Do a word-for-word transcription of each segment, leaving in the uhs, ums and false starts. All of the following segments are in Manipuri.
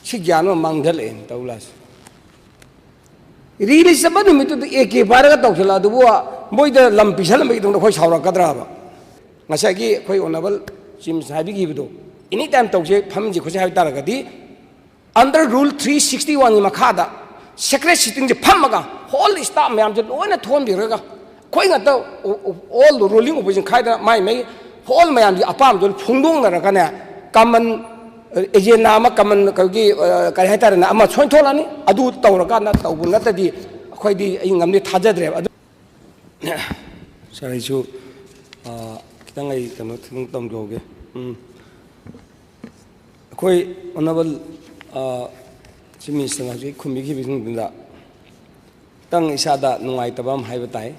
ꯁꯤ ꯒ꯭ꯌꯥꯟ ꯑꯃ ꯃꯥꯡꯁꯤꯜꯂꯛꯑꯦ ꯇꯧ ꯂꯥꯛꯁꯦ꯫ ꯔꯤꯂꯤꯖ ꯆꯠꯄ ꯅꯨꯃꯤꯠꯇꯨꯗ ꯑꯦ ꯀꯦ ꯄꯥꯏꯔꯒ ꯇꯧꯁꯤꯜꯂꯛꯑꯗꯨꯕꯨ ꯃꯣꯏꯗ ꯂꯝ ꯄꯤꯁꯜꯂꯝꯕꯒꯤ ꯇꯨꯡꯗ ꯑꯩꯈꯣꯏ ꯁꯥꯎꯔꯛꯀꯗ꯭ꯔꯕ? ꯉꯁꯥꯏꯒꯤ ꯑꯩꯈꯣꯏ ꯑꯣꯅꯔꯦꯕꯜ ꯆꯤꯐ ꯃꯤꯅꯤꯁꯇꯔ ꯍꯥꯏꯕꯤꯈꯤꯕꯗꯣ, ꯑꯦꯅꯤ ꯇꯥꯏꯝ ꯇꯧꯁꯦ, ꯐꯝꯁꯦ ꯈꯣꯠꯁꯦ ꯍꯥꯏꯕ ꯇꯥꯔꯒꯗꯤ, under rule three sixty one ꯒꯤ ꯃꯈꯥꯗ ꯁꯦꯀ꯭ꯔꯦꯠ ꯁꯤꯇꯤꯡꯁꯦ ꯐꯝꯃꯒ ꯍꯣꯜ ꯁ꯭ꯇꯥꯐ ꯃꯌꯥꯝꯁꯦ ꯂꯣꯏꯅ ꯊꯣꯟꯕꯤꯔꯒ ꯑꯩꯈꯣꯏ ꯉꯥꯛꯇ ꯑꯣ-, ꯑꯣ-, all ruling opposition ꯈꯥꯏꯗꯅ ꯃꯥꯏ ꯃꯥꯏ ꯍꯣꯜ ꯃꯌꯥꯝꯒꯤ ꯑꯄꯥꯝꯕꯗꯣ ꯐꯣꯡꯗꯣꯛꯅꯔꯒꯅꯦ, ꯀꯃꯟ ꯑꯦꯖꯦꯟꯗꯥ ꯑꯃ, ꯀꯃꯟ ꯑꯩꯈꯣꯏꯒꯤ, ꯑ, ꯀꯔꯤ ꯍꯥꯏꯇꯥꯔꯦꯅꯦ, ꯑꯃ ꯁꯣꯏ ꯊꯣꯛꯂꯛꯑꯅꯤ꯫ ꯑꯗꯨ ꯇꯧꯔꯀꯥꯟꯗ ꯇꯧꯕ ꯅꯠꯇꯗꯤ ꯑꯩꯈꯣꯏꯗꯤ ꯑꯩ ꯉꯝꯅꯤ ꯊꯥꯖꯗ꯭ꯔꯦꯕ꯫ ꯑꯗꯨ ꯁꯥꯔ, ꯑꯩꯁꯨ, ꯑ, ꯈꯤꯇꯪ ꯑꯩ ꯀꯩꯅꯣ ꯈꯤꯇꯪ ꯇꯝꯖꯍꯧꯒꯦ꯫ ꯎꯝ꯫ ꯑꯩꯈꯣꯏ ꯑꯣꯅꯔꯦꯕꯜ, ꯑ, ꯆꯤꯐ ꯃꯤꯅꯤꯁꯇꯔꯅ ꯍꯧꯖꯤꯛ ꯈꯨꯝꯕꯤꯈꯤꯕꯁꯤꯡꯗꯨꯗ ꯈꯤꯇꯪ ꯏꯁꯥꯗ ꯅꯨꯡꯉꯥꯏꯇꯕ ꯑꯃ ꯍꯥꯏꯕ ꯇꯥꯏ꯫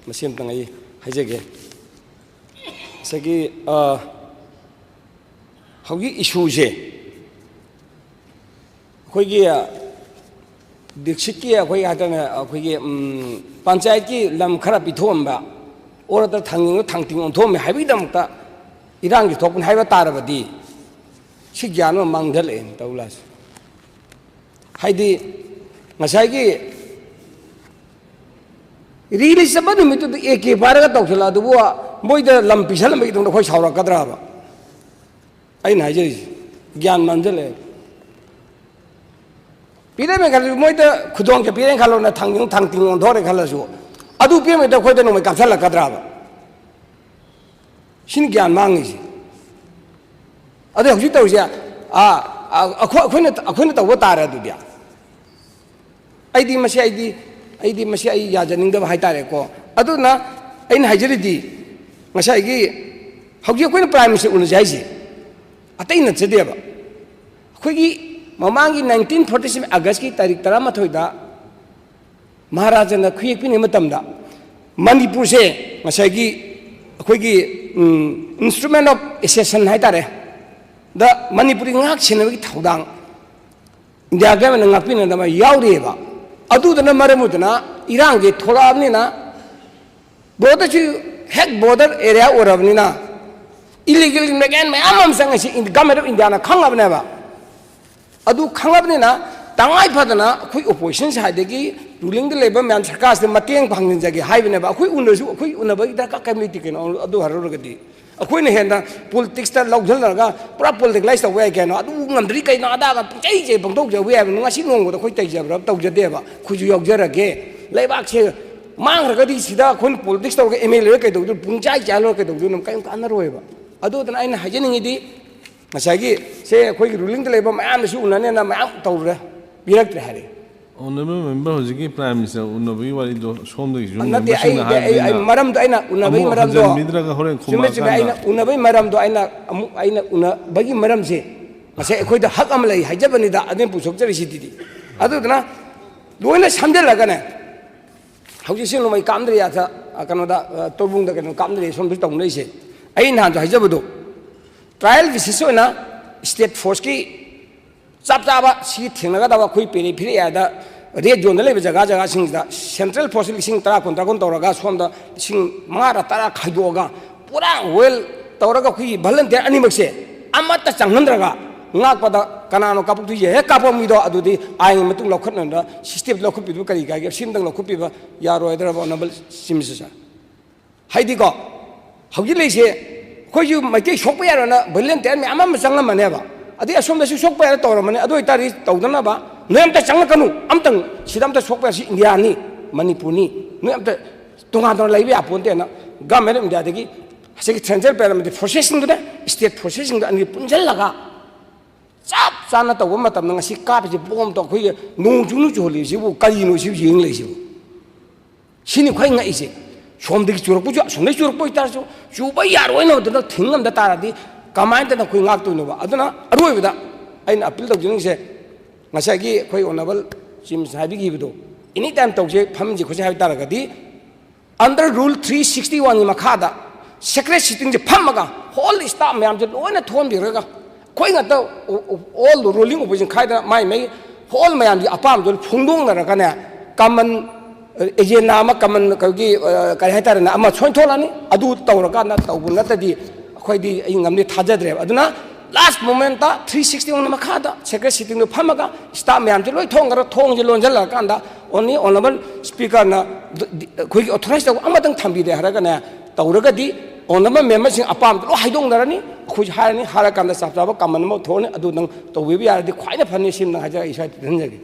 ꯃꯁꯤ ꯑꯃꯇꯪ ꯑꯩ ꯍꯥꯏꯖꯒꯦ꯫ ꯉꯁꯥꯏꯒꯤ, ꯑ, ꯍꯧꯖꯤꯛ ꯏꯁꯨꯁꯦ ꯑꯩꯈꯣꯏꯒꯤ, ꯑ, ꯗꯤꯁꯇ꯭ꯔꯤꯛꯀꯤ ꯑꯩꯈꯣꯏ ꯍꯥꯏꯇꯥꯔꯦ, ꯑꯩꯈꯣꯏꯒꯤ, ꯎꯝ, ꯄꯟꯆꯥꯌꯠꯀꯤ ꯂꯝ ꯈꯔ ꯄꯤꯊꯣꯛꯑꯝꯕ, ꯑꯣꯔꯗꯔ ꯊꯥꯡꯖꯤꯡꯗꯣ ꯊꯥꯡꯇꯤꯡ ꯑꯣꯟꯊꯣꯛꯑꯝꯃꯦ ꯍꯥꯏꯕꯒꯤꯗꯃꯛꯇ ꯏꯔꯥꯡꯁꯤ ꯊꯣꯛꯄꯅꯤ ꯍꯥꯏꯕ ꯇꯥꯔꯕꯗꯤ, ꯁꯤ ꯒ꯭ꯌꯥꯟ ꯑꯃ ꯃꯥꯡꯁꯤꯜꯂꯛꯑꯦ ꯇꯧ ꯂꯥꯛꯁꯦ꯫ ꯍꯥꯏꯗꯤ ꯉꯁꯥꯏꯒꯤ ꯔꯤꯂꯤꯖ ꯆꯠꯄ ꯅꯨꯃꯤꯠꯇꯨꯗ ꯑꯦ ꯀꯦ ꯄꯥꯏꯔꯒ ꯇꯧꯁꯤꯜꯂꯛꯑꯗꯨꯕꯨ ꯃꯣꯏꯗ ꯂꯝ ꯄꯤꯁꯜꯂꯝꯕꯒꯤ ꯇꯨꯡꯗ ꯑꯩꯈꯣꯏ ꯁꯥꯎꯔꯛꯀꯗ꯭ꯔꯕ? ꯑꯩꯅ ꯍꯥꯏꯖꯔꯤꯁꯦ ꯒ꯭ꯌꯥꯟ ꯃꯥꯡꯁꯤꯜꯂꯛꯑꯦ꯫ ꯄꯤꯔꯝꯃꯦ ꯈꯜꯂꯁꯨ, ꯃꯣꯏꯗ ꯈꯨꯗꯣꯡꯁꯦ ꯄꯤꯔꯦꯅ ꯈꯜꯂꯣꯅ, ꯊꯥꯡꯖꯤꯡ ꯊꯥꯡꯇꯤꯡ ꯑꯣꯟꯊꯣꯔꯦ ꯈꯜꯂꯁꯨ, ꯑꯗꯨ ꯄꯤꯔꯝꯃꯤꯗ ꯑꯩꯈꯣꯏꯗ ꯅꯣꯡꯃꯩ ꯀꯥꯞꯁꯤꯜꯂꯛꯀꯗ꯭ꯔꯕ? ꯁꯤꯅ ꯒ꯭ꯌꯥꯟ ꯃꯥꯡꯉꯤꯁꯦ꯫ ꯑꯗꯨ ꯍꯧꯖꯤꯛ ꯇꯧꯔꯤꯁꯦ, ꯑꯥ, ꯑꯥ, ꯑꯩꯈꯣꯏ, ꯑꯩꯈꯣꯏꯅ, ꯑꯩꯈꯣꯏꯅ ꯇꯧꯕ ꯇꯥꯔꯦ ꯑꯗꯨꯗꯤ꯫ ꯑꯩꯗꯤ ꯃꯁꯤ, ꯑꯩꯗꯤ, ꯑꯩꯗꯤ ꯃꯁꯤ ꯑꯩ ꯌꯥꯖꯅꯤꯡꯗꯕ ꯍꯥꯏꯇꯥꯔꯦꯀꯣ꯫ ꯑꯗꯨꯅ ꯑꯩꯅ ꯍꯥꯏꯖꯔꯤꯗꯤ, ꯉꯁꯥꯏꯒꯤ ꯍꯧꯖꯤꯛ ꯑꯩꯈꯣꯏꯅ ꯄ꯭ꯔꯥꯏꯝ ꯃꯤꯅꯤꯁꯇꯔ ꯎꯅꯁꯦ ꯍꯥꯏꯁꯦ ꯑꯇꯩ ꯅꯠꯆꯗꯦꯕ꯫ ꯑꯩꯈꯣꯏꯒꯤ ꯃꯃꯥꯡꯒꯤ nineteen forty seven August ꯀꯤ ꯇꯥꯔꯤꯛ ꯇꯔꯥꯃꯥꯊꯣꯏꯗ ꯃꯍꯥꯔꯥꯖꯥꯅ ꯈꯨꯌꯦꯛ ꯄꯤꯅꯕ ꯃꯇꯝꯗ ꯃꯅꯤꯄꯨꯔꯁꯦ ꯉꯁꯥꯏꯒꯤ ꯑꯩꯈꯣꯏꯒꯤ, ꯎꯝ, instrument of accession ꯍꯥꯏꯇꯥꯔꯦ, ꯗ ꯃꯅꯤꯄꯨꯔꯤ ꯉꯥꯛ ꯁꯦꯟꯅꯕꯒꯤ ꯊꯧꯗꯥꯡ ꯏꯟꯗꯤꯌꯥ ꯒꯚꯔꯟꯃꯦꯟꯠꯅ ꯉꯥꯛꯄꯤꯅꯅꯕ ꯌꯥꯎꯔꯤꯑꯕ꯫ ꯑꯗꯨꯗꯨꯅ ꯃꯔꯝ ꯑꯣꯏꯗꯅ ꯏꯔꯥꯡꯁꯦ ꯊꯣꯛꯂꯛꯑꯕꯅꯤꯅ, ꯕꯣꯔꯗꯔꯁꯤ ꯍꯦꯛ ꯕꯣꯔꯗꯔ ꯑꯦꯔꯤꯌꯥ ꯑꯣꯏꯔꯕꯅꯤꯅ ꯏꯂꯤꯒꯦꯜ ꯏꯃꯤꯒ꯭ꯔꯦꯟ ꯃꯌꯥꯝ ꯑꯃ ꯆꯪꯉꯤꯁꯤ ꯒꯚꯔꯟꯃꯦꯟꯠ ꯑꯣꯐ ꯏꯟꯗꯤꯌꯥꯅ ꯈꯪꯉꯕꯅꯦꯕ꯫ ꯑꯗꯨ ꯈꯪꯉꯕꯅꯤꯅ, ꯇꯉꯥꯏ ꯐꯗꯅ ꯑꯩꯈꯣꯏ ꯑꯣꯄꯣꯖꯤꯁꯟ ꯁꯥꯏꯗꯒꯤ ꯔꯨꯂꯤꯡꯗ ꯂꯩꯕ ꯃꯌꯥꯝ ꯁꯔꯀꯥꯔꯁꯤꯗ ꯃꯇꯦꯡ ꯄꯥꯡꯁꯤꯟꯖꯒꯦ ꯍꯥꯏꯕꯅꯦꯕ꯫ ꯑꯩꯈꯣꯏ ꯎꯅꯔꯁꯨ, ꯑꯩꯈꯣꯏ ꯎꯅꯕꯒꯤ ꯗꯔꯀꯥꯔ ꯀꯔꯤꯝ ꯂꯩꯇꯦ ꯀꯩꯅꯣ꯫ ꯑꯗꯨ ꯍꯥꯏꯔꯨꯔꯒꯗꯤ ꯑꯩꯈꯣꯏꯅ ꯍꯦꯟꯅ ꯄꯣꯂꯤꯇꯤꯛꯁꯇ ꯂꯧꯁꯤꯜꯂꯒ ꯄꯨꯔꯥ ꯄꯣꯂꯤꯇꯤꯀꯂꯥꯏꯁ ꯇꯧꯕ ꯌꯥꯏ ꯀꯩꯅꯣ꯫ ꯑꯗꯨ ꯉꯝꯗ꯭ꯔꯤ ꯀꯩꯅꯣ, ꯑꯗꯥꯒ ꯄꯨꯡꯆꯩ ꯆꯩ ꯄꯪꯇꯧ ꯇꯧꯕ ꯌꯥꯏꯕ꯫ ꯉꯁꯤ ꯅꯣꯡꯃꯗ ꯑꯩꯈꯣꯏ ꯇꯩꯖꯕ꯭ꯔꯥ? ꯇꯧꯖꯗꯦꯕ꯫ ꯑꯩꯈꯣꯏꯁꯨ ꯌꯥꯎꯖꯔꯒꯦ꯫ ꯂꯩꯕꯥꯛꯁꯦ ꯃꯥꯡꯈ꯭ꯔꯒꯗꯤ ꯁꯤꯗ ꯑꯩꯈꯣꯏꯅ ꯄꯣꯂꯤꯇꯤꯛꯁ ꯇꯧꯔꯒ ꯑꯦꯝ ꯑꯦꯜ ꯑꯦ ꯀꯩꯗꯧꯗꯣꯏꯅꯣ? ꯄꯨꯡꯆꯥꯏ ꯆꯥꯏ ꯂꯣꯏꯔ ꯀꯩꯗꯧꯗꯣꯏꯅꯣ? ꯀꯔꯤꯝ ꯀꯥꯟꯅꯔꯣꯏꯕ꯫ ꯑꯗꯨꯗꯨꯅ ꯑꯩꯅ ꯍꯥꯏꯖꯅꯤꯡꯉꯤꯗꯤ, ꯉꯁꯥꯏꯒꯤ ꯁꯦ ꯑꯩꯈꯣꯏꯒꯤ ꯔꯨꯂꯤꯡꯗ ꯂꯩꯕ ꯃꯌꯥꯝꯅꯁꯨ ꯎꯅꯅꯦꯅ ꯃꯌꯥꯝ ꯇꯧꯔꯦ, ꯄꯤꯔꯛꯇ꯭ꯔꯦ ꯍꯥꯏꯔꯦ꯫ ꯑꯣꯅꯔꯦꯕꯜ ꯃꯦꯝꯕꯔ, ꯍꯧꯖꯤꯛꯀꯤ ꯄ꯭ꯔꯥꯏꯝ ꯃꯤꯅꯤꯁꯇꯔ ꯎꯅꯕꯒꯤ ꯋꯥꯔꯤꯗꯣ ꯁꯣꯝꯗꯒꯤꯁꯨ ꯅꯠꯇꯦ, ꯃꯦꯝꯕꯔꯁꯤꯡꯅ ꯑꯩ, ꯑꯩ, ꯑꯩ ꯍꯥꯏꯕꯅꯤꯅ ꯃꯔꯝꯗꯣ ꯑꯩꯅ ꯎꯅꯕꯒꯤ ꯑꯃꯨꯛ ꯃꯔꯝꯗꯣ ꯍꯟꯖꯤꯟꯕꯤꯗ꯭ꯔꯒ ꯍꯣꯔꯦꯟ ꯆꯨꯝꯃꯦ, ꯆꯨꯝꯃꯦ꯫ ꯑꯩꯅ ꯈꯨꯝꯃꯛꯑꯀꯥꯟꯗ ꯎꯅꯕꯒꯤ ꯃꯔꯝꯗꯣ ꯑꯩꯅ ꯑꯃꯨꯛ ꯑꯩꯅ ꯎꯅꯕꯒꯤ ꯃꯔꯝꯁꯦ ꯉꯁꯥꯏ ꯑꯩꯈꯣꯏꯗ ꯍꯛ ꯑꯃ ꯂꯩ ꯍꯥꯏꯖꯕꯅꯤꯗ, ꯑꯗꯨꯅ ꯄꯨꯊꯣꯛꯆꯔꯤꯁꯤꯗꯤ꯫ ꯑꯗꯨꯗꯨꯅ ꯂꯣꯏꯅ ꯁꯝꯖꯜꯂꯒꯅꯦ, ꯍꯧꯖꯤꯛꯁꯦ ꯅꯣꯡꯃꯩ ꯀꯥꯞꯅꯔꯤ ꯑꯗ, ꯑ, ꯀꯩꯅꯣꯗ, ꯑ, ꯇꯣꯔꯕꯨꯡꯗ ꯀꯩꯅꯣ ꯀꯥꯞꯅꯔꯤ, ꯁꯣꯝꯗꯁꯨ ꯇꯧꯅꯔꯤꯁꯦ꯫ ꯑꯩ ꯅꯍꯥꯟꯁꯨ ꯍꯥꯏꯖꯕꯗꯣ, ꯇ꯭ꯔꯥꯏꯌꯦꯜ ꯕꯦꯁꯤꯁ ꯑꯣꯏꯅ ꯁ꯭ꯇꯦꯠ ꯐꯣꯔꯁꯀꯤ ꯆꯞ ꯆꯥꯕ ꯁꯤ ꯊꯦꯡꯅꯒꯗꯕ ꯑꯩꯈꯣꯏ ꯄꯦꯔꯤꯐꯦꯔꯤ ꯑꯦꯔꯤꯌꯥꯗ, ꯔꯦꯗ ꯖꯣꯟꯗ ꯂꯩꯕ ꯖꯒꯥ ꯖꯒꯥꯁꯤꯡꯁꯤꯗ ꯁꯦꯟꯇ꯭ꯔꯦꯜ ꯐꯣꯔꯁ ꯂꯤꯁꯤꯡ ꯇꯔꯥ, ꯀꯨꯟ, ꯇꯔꯥ, ꯀꯨꯟ ꯇꯧꯔꯒ ꯁꯣꯝꯗ ꯂꯤꯁꯤꯡ ꯃꯉꯥꯔ ꯇꯔꯥ ꯈꯥꯏꯗꯣꯛꯑꯒ ꯄꯨꯔꯥ ꯋꯦꯜ ꯇꯧꯔꯒ ꯑꯩꯈꯣꯏꯒꯤ ꯚꯣꯂꯟꯇꯤꯌꯔ ꯑꯅꯤꯃꯛꯁꯦ ꯑꯃꯠꯇ ꯆꯪꯍꯟꯗ꯭ꯔꯒ ꯉꯥꯛꯄꯗ ꯀꯅꯥꯅꯣ ꯀꯥꯞꯄꯛꯇꯣꯏꯁꯦ? ꯍꯦꯛ ꯀꯥꯞꯄ ꯃꯤꯗꯣ ꯑꯗꯨꯗꯤ ꯑꯥꯏꯟꯒꯤ ꯃꯇꯨꯡ ꯂꯧꯈꯠꯅꯗꯅ ꯁꯤꯁꯇꯦꯝ ꯂꯧꯈꯠꯄꯤꯗꯨꯕ ꯀꯔꯤ ꯀꯥꯏꯒꯦ? ꯁꯤꯝꯇꯪ ꯂꯧꯈꯠꯄꯤꯕ ꯌꯥꯔꯣꯏꯗ꯭ꯔꯕ, ꯑꯣꯅꯔꯦꯕꯜ ꯆꯤꯐ ꯃꯤꯅꯤꯁꯇꯔ ꯁꯥꯔ? ꯍꯥꯏꯗꯤꯀꯣ, ꯍꯧꯖꯤꯛ ꯂꯩꯁꯦ ꯑꯩꯈꯣꯏꯁꯨ ꯃꯩꯇꯩ ꯁꯣꯛꯄ ꯌꯥꯔꯣꯏꯅ ꯚꯣꯂꯟꯇꯤꯌꯔ ꯃꯌꯥꯝ ꯑꯃ ꯆꯪꯉꯝꯃꯅꯦꯕ, ꯑꯗꯩ ꯑꯁꯣꯝꯗꯁꯨ ꯁꯣꯛꯄ ꯌꯥꯔꯣꯏ ꯇꯧꯔꯝꯃꯅꯤ꯫ ꯑꯗꯨ ꯑꯣꯏꯇꯥꯔꯗꯤ ꯇꯧꯗꯅꯕ ꯅꯣꯏ ꯑꯝꯇ ꯆꯪꯉꯛꯀꯅꯨ, ꯑꯝꯇꯪ ꯁꯤꯗ ꯑꯝꯇ ꯁꯣꯛꯄ ꯌꯥꯔꯣꯏ, ꯁꯤ ꯏꯟꯗꯤꯌꯥꯅꯤ, ꯃꯅꯤꯄꯨꯔꯅꯤ, ꯅꯣꯏ ꯑꯝꯇ ꯇꯣꯉꯥꯟ ꯇꯣꯉꯥꯟ ꯂꯩꯕ ꯌꯥꯄꯣꯟꯇꯦꯅ ꯒꯚꯔꯟꯃꯦꯟ ꯑꯣꯐ ꯏꯟꯗꯤꯌꯥꯗꯒꯤ ꯉꯁꯥꯏꯒꯤ ꯁꯦꯟꯇ꯭ꯔꯦꯜ ꯄꯦꯔꯥꯃꯤꯂꯤꯇꯔꯤ ꯐꯣꯔꯁꯦꯁꯁꯤꯡꯗꯨꯅ ꯁ꯭ꯇꯦꯠ ꯐꯣꯔꯁꯦꯁꯁꯤꯡꯗꯣ ꯑꯅꯤ ꯄꯨꯟꯁꯤꯜꯂꯒ ꯆꯞ ꯆꯥꯅ ꯇꯧꯕ ꯃꯇꯝꯗ ꯉꯁꯤ ꯀꯥꯞꯄꯤꯁꯦ ꯕꯣꯝꯗꯣ ꯑꯩꯈꯣꯏꯒꯤ ꯅꯣꯡ ꯆꯨꯅ ꯆꯨꯍꯜꯂꯤꯁꯤꯕꯨ ꯀꯔꯤꯅꯣ ꯁꯤꯕꯨ ꯌꯦꯡ ꯂꯩꯁꯤꯕꯨ? ꯁꯤꯅꯤ ꯈ꯭ꯋꯥꯏ ꯉꯛꯏꯁꯦ꯫ ꯁꯣꯝꯗꯒꯤ ꯆꯨꯔꯛꯄꯁꯨ, ꯑꯁꯣꯝꯗꯒꯤ ꯆꯨꯔꯛꯄ ꯑꯣꯏꯇꯥꯔꯁꯨ ꯆꯨꯕ ꯌꯥꯔꯣꯏꯅ ꯑꯗꯨꯅ ꯊꯤꯡꯉꯝꯗ ꯇꯥꯔꯗꯤ ꯀꯃꯥꯏꯅ ꯇꯧꯅ ꯑꯩꯈꯣꯏ ꯉꯥꯛꯇꯣꯏꯅꯣꯕ? ꯑꯗꯨꯅ ꯑꯔꯣꯏꯕꯗ ꯑꯩꯅ ꯑꯄꯤꯜ ꯇꯧꯖꯅꯤꯡꯉꯤꯁꯦ, ꯉꯁꯥꯏꯒꯤ ꯑꯩꯈꯣꯏ ꯑꯣꯅꯔꯦꯕꯜ ꯆꯤꯐ ꯃꯤꯅꯤꯁꯇꯔ ꯍꯥꯏꯕꯤꯈꯤꯕꯗꯣ, ꯑꯦꯅꯤ ꯇꯥꯏꯝ ꯇꯧꯁꯦ, ꯐꯝꯁꯦ ꯈꯣꯠꯁꯦ ꯍꯥꯏꯕ ꯇꯥꯔꯒꯗꯤ, ꯑꯟꯗꯔ ꯔꯨꯜ ꯊ꯭ꯔꯤ ꯁꯤꯛꯁꯇꯤ ꯋꯥꯟꯒꯤ ꯃꯈꯥꯗ ꯁꯦꯀ꯭ꯔꯦꯠ ꯁꯤꯇꯤꯡꯁꯦ ꯐꯝꯃꯒ ꯍꯣꯜ ꯁ꯭ꯇꯥꯐ ꯃꯌꯥꯝꯁꯦ ꯂꯣꯏꯅ ꯊꯣꯛꯍꯟꯕꯤꯔꯒ ꯑꯩꯈꯣꯏ ꯉꯥꯛꯇ ꯑꯣꯜ ꯔꯨꯂꯤꯡ ꯑꯣꯄꯣꯖꯤꯁꯟ ꯈꯥꯏꯗꯅ ꯃꯥꯏ ꯃꯥꯏ ꯍꯣꯜ ꯃꯌꯥꯝꯒꯤ ꯑꯄꯥꯝꯕꯗꯣ ꯐꯣꯡꯗꯣꯛꯅꯔꯒꯅꯦ, ꯀꯃꯟ ꯑꯦꯖꯦꯟꯗꯥ ꯑꯃ, ꯀꯃꯟ ꯑꯩꯈꯣꯏꯒꯤ, ꯑ, ꯀꯔꯤ ꯍꯥꯏꯇꯥꯔꯦꯅꯦ, ꯑꯃ ꯁꯣꯏ ꯊꯣꯛꯂꯛꯑꯅꯤ꯫ ꯑꯗꯨ ꯇꯧꯔꯀꯥꯟꯗ ꯇꯧꯕ ꯅꯠꯇꯗꯤ ꯑꯩꯈꯣꯏꯗꯤ ꯑꯩ ꯉꯝꯅꯤ ꯊꯥꯖꯗ꯭ꯔꯦꯕ꯫ ꯑꯗꯨꯅ Last moment ꯇ three sixty one ꯃꯈꯥꯗ secret sitting ꯗꯨ ꯐꯝꯃꯒ staff ꯃꯌꯥꯝꯁꯦ ꯂꯣꯏ ꯊꯣꯡꯈ꯭ꯔ, ꯊꯣꯡꯁꯦ ꯂꯣꯟꯁꯤꯜꯂꯀꯥꯟꯗ only honourable speaker ꯅ ꯑꯩꯈꯣꯏꯒꯤ authorize ꯇꯧꯕ ꯑꯃꯇꯪ ꯊꯝꯕꯤꯔꯦ ꯍꯥꯏꯔꯒꯅꯦ, ꯇꯧꯔꯒꯗꯤ honourable member ꯁꯤꯡ ꯑꯄꯥꯝꯕꯗ ꯂꯣꯏ ꯍꯥꯏꯗꯣꯛꯅꯔꯅꯤ꯫ ꯑꯩꯈꯣꯏꯁꯨ ꯍꯥꯏꯔꯅꯤ, ꯍꯥꯏꯔꯀꯥꯟꯗ ꯆꯞ ꯆꯥꯕ ꯀꯃꯟ ꯑꯃ ꯊꯣꯛꯑꯅꯤ꯫ ꯑꯗꯨꯗꯪ ꯇꯧꯕꯤꯕ ꯌꯥꯔꯗꯤ ꯈ꯭ꯋꯥꯏꯅ ꯐꯅꯤ꯫ ꯁꯤꯃꯇꯪ ꯍꯥꯏꯖꯔꯒ ꯑꯩ ꯁ꯭ꯋꯥꯏꯗ ꯊꯝꯖꯒꯦ꯫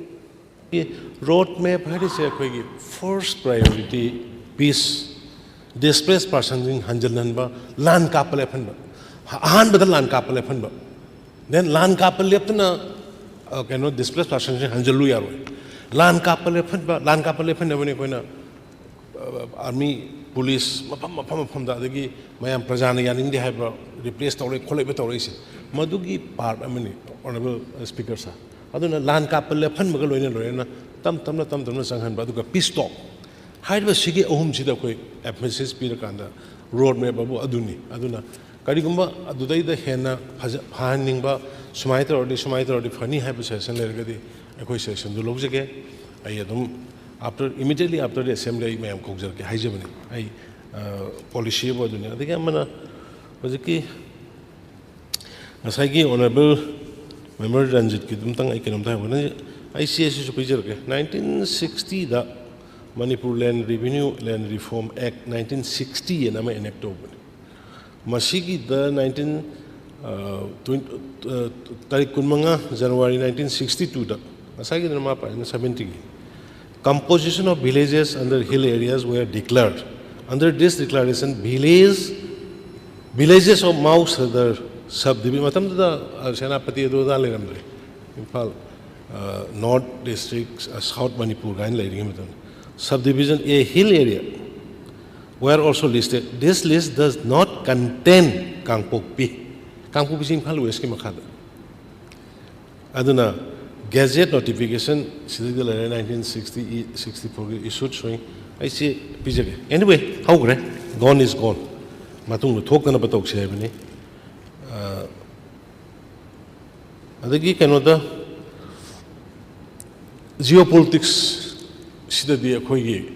Road map ꯍꯥꯏꯔꯤꯁꯦ ꯑꯩꯈꯣꯏꯒꯤ first priority peace, displaced person ꯁꯤꯡ ꯍꯟꯖꯤꯜꯍꯟꯕ, ꯂꯥꯟ ꯀꯥꯞꯄ ꯂꯦꯞꯍꯟꯕ꯫ ꯑꯍꯥꯟꯕꯗ ꯂꯥꯟ ꯀꯥꯞꯄ ꯂꯦꯞꯍꯟꯕ꯫ Then ꯂꯥꯟ ꯀꯥꯞꯄ ꯂꯦꯞꯇꯅ, ꯑ, ꯀꯩꯅꯣ, displaced person ꯁꯤꯡ ꯍꯟꯖꯤꯜꯂꯨ ꯌꯥꯔꯣꯏ꯫ ꯂꯥꯟ ꯀꯥꯞꯄ ꯂꯦꯞꯍꯟꯕ, ꯂꯥꯟ ꯀꯥꯞꯄ ꯂꯦꯞꯍꯟꯅꯕꯅꯤ ꯑꯩꯈꯣꯏꯅ, ꯑ, army, police ꯃꯐꯝ, ꯃꯐꯝ, ꯃꯐꯝꯗ, ꯑꯗꯒꯤ ꯃꯌꯥꯝ ꯄ꯭ꯔꯖꯥꯅ ꯌꯥꯅꯤꯡꯗꯦ ꯍꯥꯏꯕ replace ꯇꯧꯔꯛꯏ, ꯈꯣꯠꯂꯛꯏꯕ ꯇꯧꯔꯛꯏꯁꯦ, ꯃꯗꯨꯒꯤ part ꯑꯃꯅꯤ, Honourable Speaker sir꯫ ꯑꯗꯨꯅ ꯂꯥꯟ ꯀꯥꯞꯄ ꯂꯦꯞꯍꯟꯕꯒ ꯂꯣꯏꯅ ꯂꯣꯏꯅꯅ ꯇꯞ ꯇꯞꯅ, ꯇꯞ ꯇꯞꯅ ꯆꯪꯍꯟꯕ, ꯑꯗꯨꯒ peace talk꯫ ꯍꯥꯏꯔꯤꯕ ꯁꯤꯒꯤ ꯑꯍꯨꯝꯁꯤꯗ ꯑꯩꯈꯣꯏ emphasis ꯄꯤꯔꯀꯥꯟꯗ road map ꯑꯕꯨ ꯑꯗꯨꯅꯤ꯫ ꯑꯗꯨꯅ ꯀꯔꯤꯒꯨꯝꯕ ꯑꯗꯨꯗꯩꯗ ꯍꯦꯟꯅ ꯐꯖ-, ꯐꯍꯟꯅꯤꯡꯕ, ꯁꯨꯃꯥꯏꯅ ꯇꯧꯔꯗꯤ, ꯁꯨꯃꯥꯏꯅ ꯇꯧꯔꯗꯤ ꯐꯅꯤ ꯍꯥꯏꯕ suggestion ꯂꯩꯔꯒꯗꯤ ꯑꯩꯈꯣꯏ suggestion ꯗꯨ ꯂꯧꯖꯒꯦ꯫ ꯑꯩ ꯑꯗꯨꯝ after, immediately after the assembly ꯑꯩ ꯃꯌꯥꯝ ꯀꯧꯖꯔꯛꯀꯦ ꯍꯥꯏꯖꯕꯅꯤ꯫ ꯑꯩ, ꯑ, policy ꯑꯕꯨ ꯑꯗꯨꯅꯤ꯫ ꯑꯗꯒꯤ ꯑꯃꯅ ꯍꯧꯖꯤꯛꯀꯤ ꯉꯁꯥꯏꯒꯤ Honourable Member ꯔꯟꯖꯤꯠꯀꯤ ꯑꯗꯨꯝꯇꯪ ꯑꯩ ꯀꯩꯅꯣꯝꯇ ꯍꯥꯏꯕꯅꯤ꯫ ꯑꯩ ꯆꯦꯁꯤꯁꯨ ꯄꯤꯖꯔꯛꯀꯦ꯫ Nineteen sixty ꯗ Manipur Land Revenue Land Reform Act nineteen sixty ꯍꯥꯏꯅ ꯑꯃ enact ꯇꯧꯕꯅꯤ꯫ ꯃꯁꯤꯒꯤꯗ nineteen, ꯑ, twenty, ꯑ, ꯇꯥꯔꯤꯛ ꯀꯨꯟꯃꯉꯥ January nineteen sixty two ꯗ, ꯉꯁꯥꯏꯒꯤꯗꯨꯅ ꯃꯥ ꯄꯥꯏꯅ seventy ꯒꯤ, composition of villages under hill areas were declared. Under this declaration, village, villages of Mao Sadar subdivision, ꯃꯇꯝꯗꯨꯗ, ꯑ, ꯁꯦꯅꯥꯄꯇꯤ ꯑꯗꯨ ꯑꯗꯥ ꯂꯩꯔꯝꯗ꯭ꯔꯦ, ꯏꯝꯐꯥꯜ, ꯑ, North District, ꯑ, South Manipur ꯀꯥꯏꯅ ꯂꯩꯔꯤꯉꯩ ꯃꯇꯝꯗ, subdivision, a hill area were also listed. This list does not contain Kangpokpi. ꯀꯥꯡꯄꯣꯛꯄꯤꯁꯤ Imphal West ꯀꯤ ꯃꯈꯥꯗ꯫ ꯑꯗꯨꯅ gazette notification ꯁꯤꯗꯩꯗ ꯂꯩꯔꯦ, nineteen sixty, sixty four ꯒꯤ issued showing꯫ ꯑꯩ ꯁꯤ ꯄꯤꯖꯒꯦ꯫ Anyway, ꯍꯧꯈ꯭ꯔꯦ꯫ Gone is gone꯫ ꯃꯇꯨꯡꯗ ꯊꯣꯛꯇꯅꯕ ꯇꯧꯁꯤ ꯍꯥꯏꯕꯅꯤ꯫ ꯑ, ꯑꯗꯒꯤ ꯀꯩꯅꯣꯗ, geopolitics ꯁꯤꯗꯗꯤ ꯑꯩꯈꯣꯏꯒꯤ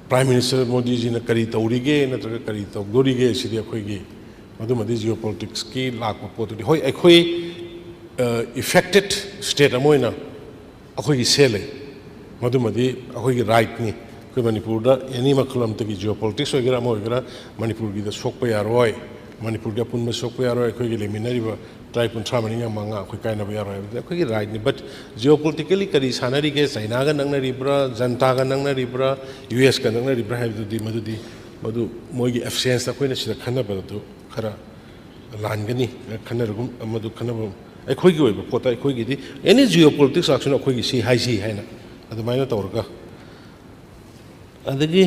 Prime Minister ꯃꯣꯗꯤꯖꯤꯅ ꯀꯔꯤ ꯇꯧꯔꯤꯒꯦ ꯅꯠꯇ꯭ꯔꯒ ꯀꯔꯤ ꯇꯧꯗꯣꯔꯤꯒꯦ ꯁꯤꯗꯤ ꯑꯩꯈꯣꯏꯒꯤ ꯃꯗꯨꯃꯗꯤ ꯖꯤꯑꯣ ꯄꯣꯂꯤꯇꯤꯛꯁꯀꯤ ꯂꯥꯛꯄ ꯄꯣꯠꯇꯨꯗꯤ, ꯍꯣꯏ, ꯑꯩꯈꯣꯏ ꯏꯐꯦꯛꯇꯦꯠ ꯁ꯭ꯇꯦꯠ ꯑꯃ ꯑꯣꯏꯅ ꯑꯩꯈꯣꯏꯒꯤ ꯁꯦ ꯂꯩ, ꯃꯗꯨꯃꯗꯤ ꯑꯩꯈꯣꯏꯒꯤ ꯔꯥꯏꯠꯅꯤ꯫ ꯑꯩꯈꯣꯏ ꯃꯅꯤꯄꯨꯔꯗ ꯑꯦꯅꯤ ꯃꯈꯜ ꯑꯃꯠꯇꯒꯤ ꯖꯤꯑꯣ ꯄꯣꯂꯤꯇꯤꯛꯁ ꯑꯣꯏꯒꯦꯔꯥ ꯑꯃ ꯑꯣꯏꯒꯦꯔꯥ, ꯃꯅꯤꯄꯨꯔꯒꯤꯗ ꯁꯣꯛꯄ ꯌꯥꯔꯣꯏ, ꯃꯅꯤꯄꯨꯔꯒꯤ ꯑꯄꯨꯟꯕ ꯁꯣꯛꯄ ꯌꯥꯔꯣꯏ, ꯑꯩꯈꯣꯏꯒꯤ ꯂꯩꯃꯤꯟꯅꯔꯤꯕ ꯇ꯭ꯔꯥꯏꯕ ꯀꯨꯟꯊ꯭ꯔꯥ ꯃꯔꯤ ꯃꯉꯥ ꯑꯩꯈꯣꯏ ꯀꯥꯏꯅꯕ ꯌꯥꯔꯣꯏ ꯍꯥꯏꯕꯗꯤ ꯑꯩꯈꯣꯏꯒꯤ ꯔꯥꯏꯠꯅꯤ꯫ ꯕꯠ ꯖꯤꯑꯣ ꯄꯣꯂꯤꯇꯤꯀꯦꯜꯂꯤ ꯀꯔꯤ ꯁꯥꯟꯅꯔꯤꯒꯦ, ꯆꯩꯅꯥꯒ ꯅꯛꯅꯔꯤꯕ꯭ꯔꯥ, ꯖꯟꯇꯥꯒ ꯅꯛꯅꯔꯤꯕ꯭ꯔꯥ, ꯌꯨ ꯑꯦꯁꯀ ꯅꯛꯅꯔꯤꯕ꯭ꯔꯥ ꯍꯥꯏꯕꯗꯨꯗꯤ, ꯃꯗꯨꯗꯤ, ꯃꯗꯨ ꯃꯣꯏꯒꯤ ꯑꯦꯞꯁꯦꯟꯁꯇ ꯑꯩꯈꯣꯏꯅ ꯁꯤꯗ ꯈꯟꯅꯕꯗꯨ ꯈꯔ ꯂꯥꯟꯒꯅꯤ ꯈꯟꯅꯔꯒꯨꯝ, ꯃꯗꯨ ꯈꯟꯅꯕ, ꯑꯩꯈꯣꯏꯒꯤ ꯑꯣꯏꯕ ꯄꯣꯠꯇ ꯑꯩꯈꯣꯏꯒꯤꯗꯤ ꯑꯦꯅꯤ ꯖꯤꯑꯣ ꯄꯣꯂꯤꯇꯤꯛꯁ ꯂꯥꯛꯁꯅꯨ, ꯑꯩꯈꯣꯏꯒꯤ ꯁꯤ ꯍꯥꯏꯁꯤ ꯍꯥꯏꯅ ꯑꯗꯨꯃꯥꯏꯅ ꯇꯧꯔꯒ, ꯑꯗꯒꯤ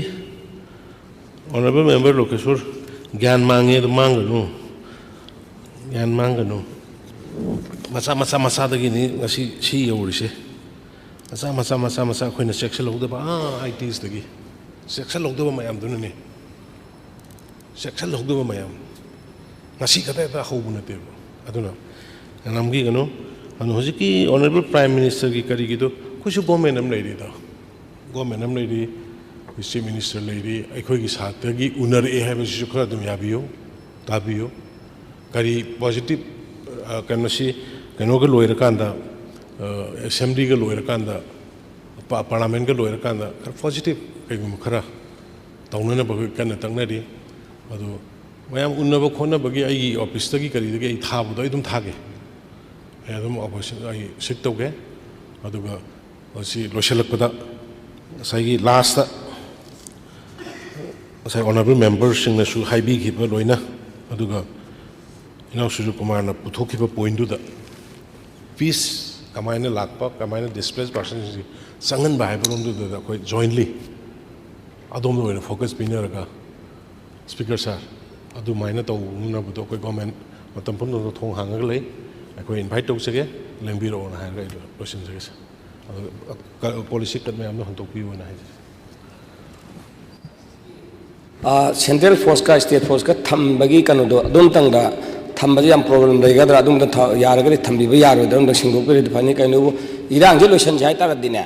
ꯑꯣꯅꯔꯦꯕꯜ ꯃꯦꯝꯕꯔ ꯂꯣꯀꯦꯁꯣꯔ, ꯒ꯭ꯌꯥꯟ ꯃꯥꯡꯉꯦ ꯑꯗꯨ ꯃꯥꯡꯒꯅꯨ, ꯒ꯭ꯌꯥꯟ ꯃꯥꯡꯒꯅꯨ꯫ ꯃꯆꯥ ꯃꯆꯥ ꯃꯆꯥꯗꯒꯤꯅꯤ ꯉꯁꯤ ꯁꯤ ꯌꯧꯔꯤꯁꯦ꯫ ꯃꯆꯥ ꯃꯆꯥ ꯃꯆꯥ ꯃꯆꯥ ꯑꯩꯈꯣꯏꯅ ꯆꯦꯛꯁꯤꯜꯍꯧꯗꯕ, ꯑꯥ, ꯑꯥꯏ ꯇꯤꯁꯇꯒꯤ ꯆꯦꯛꯁꯤꯜꯍꯧꯗꯕ ꯃꯌꯥꯝꯗꯨꯅꯅꯦ꯫ ꯆꯦꯛꯁꯤꯜꯍꯧꯗꯕ ꯃꯌꯥꯝ꯫ ꯉꯁꯤ ꯈꯛꯇ ꯍꯦꯛꯇ ꯍꯧꯕ ꯅꯠꯇꯦꯕ꯫ ꯑꯗꯨꯅ ꯅꯝꯈꯤꯒꯅꯨ꯫ ꯑꯗꯨꯅ ꯍꯧꯖꯤꯛꯀꯤ ꯑꯣꯅꯔꯦꯕꯜ ꯄ꯭ꯔꯥꯏꯝ ꯃꯤꯅꯤꯁꯇꯔꯒꯤ ꯀꯔꯤꯒꯤꯗꯣ, ꯑꯩꯈꯣꯏꯁꯨ ꯒꯣꯔꯃꯦꯟ ꯑꯃ ꯂꯩꯔꯤꯗꯣ꯫ ꯒꯣꯔꯃꯦꯟ ꯑꯃ ꯂꯩꯔꯤ, ꯑꯩꯈꯣꯏ ꯆꯤꯐ ꯃꯤꯅꯤꯁꯇꯔ ꯂꯩꯔꯤ, ꯑꯩꯈꯣꯏꯒꯤ ꯁꯥꯏꯠꯇꯒꯤ ꯎꯅꯔꯛꯑꯦ ꯍꯥꯏꯕꯁꯤꯁꯨ ꯈꯔ ꯑꯗꯨꯝ ꯌꯥꯕꯤꯌꯨ, ꯇꯥꯕꯤꯌꯨ꯫ ꯀꯔꯤ ꯄꯣꯖꯤꯇꯤꯚ, ꯑ, ꯀꯩꯅꯣꯁꯤ, ꯀꯩꯅꯣꯒ ꯂꯣꯏꯔꯀꯥꯟꯗ, ꯑ, ꯑꯦꯁꯦꯝꯕ꯭ꯂꯤꯒ ꯂꯣꯏꯔꯀꯥꯟꯗ, ꯄꯥ-, ꯄꯥꯔꯂꯥꯃꯦꯟꯒ ꯂꯣꯏꯔꯀꯥꯟꯗ ꯈꯔ ꯄꯣꯖꯤꯇꯤꯚ ꯀꯩꯒꯨꯝꯕ ꯈꯔ ꯇꯧꯅꯅꯕ ꯑꯩꯈꯣꯏ ꯀꯟꯅ ꯇꯛꯅꯔꯤ꯫ ꯑꯗꯨ ꯃꯌꯥꯝ ꯎꯅꯕ ꯈꯣꯠꯅꯕꯒꯤ ꯑꯩꯒꯤ ꯑꯣꯐꯤꯁꯇꯒꯤ ꯀꯔꯤꯗꯒꯤ ꯑꯩ ꯊꯥꯕꯗꯣ ꯑꯩ ꯑꯗꯨꯝ ꯊꯥꯒꯦ꯫ ꯑꯩ ꯑꯗꯨꯝ ꯑꯣꯄꯣꯖꯤꯁꯟ ꯑꯩ ꯁꯤꯛ ꯇꯧꯒꯦ꯫ ꯑꯗꯨꯒ ꯃꯁꯤ ꯂꯣꯏꯁꯤꯜꯂꯛꯄꯗ ꯉꯁꯥꯏꯒꯤ ꯂꯥꯁꯇ ꯉꯁꯥꯏ ꯑꯣꯅꯔꯦꯕꯜ ꯃꯦꯝꯕꯔꯁꯤꯡꯅꯁꯨ ꯍꯥꯏꯕꯤꯈꯤꯕ ꯂꯣꯏꯅ, ꯑꯗꯨꯒ ꯏꯅꯥꯎ ꯁꯨꯔꯖ ꯀꯨꯃꯥꯔꯅ ꯄꯨꯊꯣꯛꯈꯤꯕ ꯄꯣꯏꯟꯗꯨꯗ ꯄꯤꯁ ꯀꯃꯥꯏꯅ ꯂꯥꯛꯄ, ꯀꯃꯥꯏꯅ ꯗꯤꯁꯄ꯭ꯂꯦꯁ ꯄꯥꯔꯁꯟꯁꯤꯡꯁꯤ ꯆꯪꯍꯟꯕ ꯍꯥꯏꯕꯔꯣꯝꯗꯨꯗ ꯑꯩꯈꯣꯏ ꯖꯣꯏꯟꯂꯤ ꯑꯗꯣꯝꯗ ꯑꯣꯏꯅ ꯐꯣꯀꯁ ꯄꯤꯅꯔꯒ, ꯁ꯭ꯄꯤꯀꯔ ꯁꯥꯔ, ꯑꯗꯨꯃꯥꯏꯅ ꯇꯧꯅꯕꯗꯣ ꯑꯩꯈꯣꯏ ꯒꯣꯔꯃꯦꯟ ꯃꯇꯝ ꯄꯨꯝꯅꯃꯛꯇ ꯊꯣꯡ ꯍꯥꯡꯉꯒ ꯂꯩ, ꯑꯩꯈꯣꯏ ꯏꯟꯚꯥꯏꯠ ꯇꯧꯖꯒꯦ, ꯂꯦꯡꯕꯤꯔꯛꯑꯣꯅ ꯍꯥꯏꯔꯒ ꯑꯩ ꯂꯣꯏꯁꯤꯟꯖꯒꯦ ꯁꯥꯔ꯫ ꯑꯗꯣ ꯄꯣꯂꯤꯁꯤ ꯀꯠ ꯃꯌꯥꯝꯗꯣ ꯍꯟꯗꯣꯛꯄꯤꯌꯨꯅ ꯍꯥꯏꯖꯔꯤ꯫ ꯁꯦꯟꯇ꯭ꯔꯦꯜ ꯐꯣꯔꯁꯀ ꯁ꯭ꯇꯦꯠ ꯐꯣꯔꯁꯀ ꯊꯝꯕꯒꯤ ꯀꯩꯅꯣꯗꯣ ꯑꯗꯨꯝꯇꯪꯗ ꯊꯝꯕꯁꯦ ꯌꯥꯝ ꯄ꯭ꯔꯣꯕ꯭ꯂꯦꯝ ꯂꯩꯒꯗ꯭ꯔꯥ? ꯑꯗꯨꯝꯇ ꯊ- ꯌꯥꯔꯒꯗꯤ ꯊꯝꯕꯤꯕ ꯌꯥꯔꯣꯏꯗ꯭ꯔꯥ? ꯑꯗꯨꯝꯇ ꯁꯦꯡꯗꯣꯛꯄꯤꯔꯗꯤ ꯐꯅꯤ꯫ ꯀꯩꯅꯣꯕꯨ, ꯏꯔꯥꯡꯁꯦ ꯂꯣꯏꯁꯟꯁꯦ ꯍꯥꯏꯇꯥꯔꯗꯤꯅꯦ,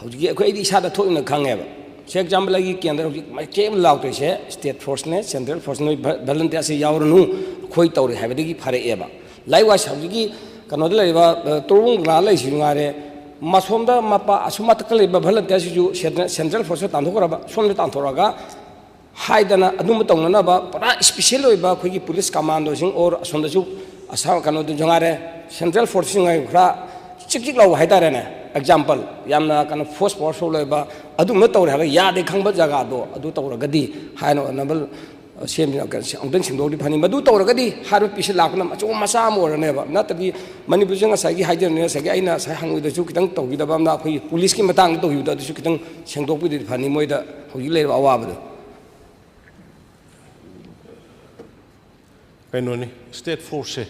ꯍꯧꯖꯤꯛꯀꯤ ꯑꯩꯈꯣꯏ, ꯑꯩꯗꯤ ꯏꯁꯥꯗ ꯊꯣꯛꯏꯅ ꯈꯪꯉꯦꯕ꯫ ꯁꯦꯈ ꯖꯥꯝꯕꯂꯥꯒꯤ ꯀꯦꯟꯗ꯭ꯔ ꯍꯧꯖꯤꯛ ꯃꯥꯏꯀꯩ ꯑꯃ ꯂꯥꯎꯗꯣꯏꯁꯦ ꯁ꯭ꯇꯦꯠ ꯐꯣꯔꯁꯅꯦ, ꯁꯦꯟꯇ꯭ꯔꯦꯜ ꯐꯣꯔꯁ, ꯅꯣꯏ ꯚ-, ꯚꯂꯟꯇꯤꯌꯥꯔꯁꯦ ꯌꯥꯎꯔꯅꯨ, ꯑꯩꯈꯣꯏ ꯇꯧꯔꯦ ꯍꯥꯏꯕꯗꯒꯤ ꯐꯔꯛꯑꯦꯕ꯫ ꯂꯥꯏꯛꯋꯥꯏꯁ ꯍꯧꯖꯤꯛꯀꯤ ꯀꯩꯅꯣꯗ ꯂꯩꯔꯤꯕ, ꯑ, ꯇꯣꯔꯕꯨꯡ ꯅꯥ ꯂꯩꯁꯤꯁꯨ ꯉꯥꯏꯔꯦ, ꯃꯁꯣꯝꯗ ꯃꯄꯥ ꯑꯁꯨꯝ ꯃꯊꯛꯇ ꯂꯩꯕ ꯚꯂꯟꯇꯤꯌꯥꯔꯁꯤꯁꯨ ꯁꯦꯟꯇ꯭ꯔ-, ꯁꯦꯟꯇ꯭ꯔꯦꯜ ꯐꯣꯔꯁꯇ ꯇꯥꯟꯊꯣꯛꯈ꯭ꯔꯕ, ꯁꯣꯝꯗ ꯇꯥꯟꯊꯣꯔꯛꯑꯒ ꯍꯥꯏꯗꯅ ꯑꯗꯨꯝꯕ ꯇꯧꯅꯅꯕ ꯄꯨꯔꯥ ꯏꯁꯄꯤꯁꯦꯜ ꯑꯣꯏꯕ ꯑꯩꯈꯣꯏꯒꯤ ꯄꯨꯂꯤꯁ ꯀꯃꯥꯟꯗꯣꯁꯤꯡ ꯑꯣꯔ ꯑꯁꯣꯝꯗꯁꯨ ꯑꯁꯥꯝ ꯀꯩꯅꯣꯗꯁꯨ ꯉꯥꯏꯔꯦ, ꯁꯦꯟꯇ꯭ꯔꯦꯜ ꯐꯣꯔꯁꯁꯤꯡ ꯉꯥꯏꯔꯦ, ꯈꯔ ꯆꯤꯛ ꯆꯤꯛ ꯂꯥꯎꯕ ꯍꯥꯏꯇꯥꯔꯦꯅꯦ, ꯑꯦꯛꯖꯥꯝꯄꯜ, ꯌꯥꯝꯅ ꯀꯩꯅꯣ ꯐꯣꯔꯁ ꯄꯥꯋꯔꯐꯨꯜ ꯑꯣꯏꯕ ꯑꯗꯨꯝꯕ ꯇꯧꯔꯦ ꯍꯥꯏꯔꯒ ꯌꯥꯗꯦ ꯈꯪꯕ ꯖꯒꯥꯗꯣ ꯑꯗꯨ ꯇꯧꯔꯒꯗꯤ ꯍꯥꯏꯅ ꯑꯣꯅꯔꯦꯕꯜ ꯁꯤ ꯑꯦꯝꯁꯤꯅ ꯑꯃꯨꯛꯇꯪ ꯁꯦꯡꯗꯣꯛꯑꯗꯤ ꯐꯅꯤ꯫ ꯃꯗꯨ ꯇꯧꯔꯒꯗꯤ ꯍꯥꯏꯔꯤꯕ ꯄꯤꯁꯦ ꯂꯥꯛꯄꯅ ꯑꯆꯧꯕ ꯃꯆꯥ ꯑꯃ ꯑꯣꯏꯔꯅꯦꯕ꯫ ꯅꯠꯇ꯭ꯔꯗꯤ ꯃꯅꯤꯄꯨꯔꯁꯦ ꯉꯁꯥꯏꯒꯤ ꯍꯥꯏꯖꯔꯝꯃꯤ, ꯉꯁꯥꯏꯒꯤ ꯑꯩꯅ ꯉꯁꯥꯏ ꯍꯪꯕꯗꯁꯨ ꯈꯤꯇꯪ ꯇꯧꯕꯤꯗꯕ ꯑꯃꯅ ꯑꯩꯈꯣꯏꯒꯤ ꯄꯨꯂꯤꯁꯀꯤ ꯃꯇꯥꯡꯗ ꯇꯧꯈꯤꯕꯗꯣ ꯑꯗꯨꯁꯨ ꯈꯤꯇꯪ ꯁꯦꯡꯗꯣꯛꯄꯤꯔꯗꯤ ꯐꯅꯤ, ꯃꯣꯏꯗ ꯍꯧꯖꯤꯛ ꯂꯩꯔꯤꯕ ꯑꯋꯥꯕꯗꯣ꯫ ꯀꯩꯅꯣꯅꯤ, ꯁ꯭ꯇꯦꯠ ꯐꯣꯔꯁꯁꯦ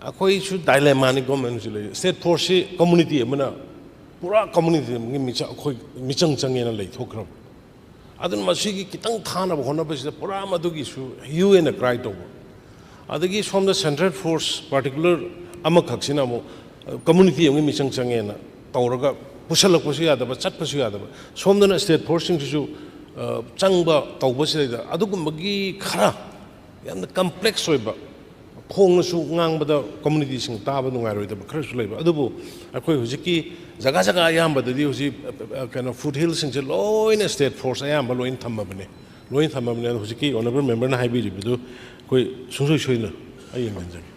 ꯑꯩꯈꯣꯏꯁꯨ ꯗꯥꯏꯂꯦꯃꯥꯅꯤ꯫ ꯒꯣꯔꯃꯦꯟꯁꯨ ꯂꯩ꯫ ꯁ꯭ꯇꯦꯠ ꯐꯣꯔꯁꯁꯤ ꯀꯝꯃꯨꯅꯤꯇꯤ ꯑꯃꯅ, ꯄꯨꯔꯥ ꯀꯝꯃꯨꯅꯤꯇꯤ ꯑꯃꯒꯤ ꯃꯤꯆꯪ, ꯑꯩꯈꯣꯏ ꯃꯤꯆꯪ ꯆꯪꯉꯦꯅ ꯂꯩꯊꯣꯛꯈ꯭ꯔꯕ꯫ ꯑꯗꯨꯅ ꯃꯁꯤꯒꯤ ꯈꯤꯇꯪ ꯊꯥꯅꯕ ꯍꯣꯠꯅꯕꯁꯤꯗ ꯄꯨꯔꯥ ꯃꯗꯨꯒꯤꯁꯨ ꯌꯨ ꯑꯦꯟꯅ ꯀ꯭ꯔꯥꯏ ꯇꯧꯕ꯫ ꯑꯗꯒꯤ ꯁꯣꯝꯗ ꯁꯦꯟꯇ꯭ꯔꯦꯜ ꯐꯣꯔꯁ ꯄꯥꯔꯇꯤꯀꯨꯂꯔ ꯑꯃꯈꯛꯁꯤꯅ ꯑꯃꯨꯛ, ꯑ, ꯀꯝꯃꯨꯅꯤꯇꯤ ꯑꯃꯒꯤ ꯃꯤꯆꯪ ꯆꯪꯉꯦꯅ ꯇꯧꯔꯒ ꯄꯨꯁꯜꯂꯛꯄꯁꯨ ꯌꯥꯗꯕ, ꯆꯠꯄꯁꯨ ꯌꯥꯗꯕ꯫ ꯁꯣꯝꯗꯅ ꯁ꯭ꯇꯦꯠ ꯐꯣꯔꯁꯁꯤꯡꯁꯤꯁꯨ, ꯑ, ꯆꯪꯕ ꯇꯧꯕꯁꯤꯗꯩꯗ ꯑꯗꯨꯒꯨꯝꯕꯒꯤ ꯈꯔ ꯌꯥꯝꯅ ꯀꯝꯄ꯭ꯂꯦꯛꯁ ꯑꯣꯏꯕ, ꯈꯣꯡꯅꯁꯨ ꯉꯥꯡꯕꯗ ꯀꯝꯃꯨꯅꯤꯇꯤꯁꯤꯡ ꯇꯥꯕ ꯅꯨꯡꯉꯥꯏꯔꯣꯏꯗꯕ ꯈꯔꯁꯨ ꯂꯩꯕ꯫ ꯑꯗꯨꯕꯨ ꯑꯩꯈꯣꯏ ꯍꯧꯖꯤꯛꯀꯤ ꯖꯒꯥ ꯖꯒꯥ ꯑꯌꯥꯝꯕꯗꯗꯤ ꯍꯧꯖꯤꯛ, ꯑ, ꯑ, ꯀꯩꯅꯣ, ꯐꯨꯠ ꯍꯤꯜꯁꯤꯡꯁꯦ ꯂꯣꯏꯅ ꯁ꯭ꯇꯦꯠ ꯐꯣꯔꯁ ꯑꯌꯥꯝꯕ ꯂꯣꯏꯅ ꯊꯝꯃꯕꯅꯦ, ꯂꯣꯏꯅ ꯊꯝꯃꯕꯅꯦ꯫ ꯑꯗꯣ ꯍꯧꯖꯤꯛꯀꯤ ꯑꯣꯅꯔꯦꯕꯜ ꯃꯦꯝꯕꯔꯅ ꯍꯥꯏꯕꯤꯔꯤꯕꯗꯨ ꯑꯩꯈꯣꯏ ꯁꯨꯡꯁꯣꯏ ꯁꯣꯏꯗꯅ ꯑꯩ ꯌꯦꯡꯁꯤꯟꯖꯒꯦ꯫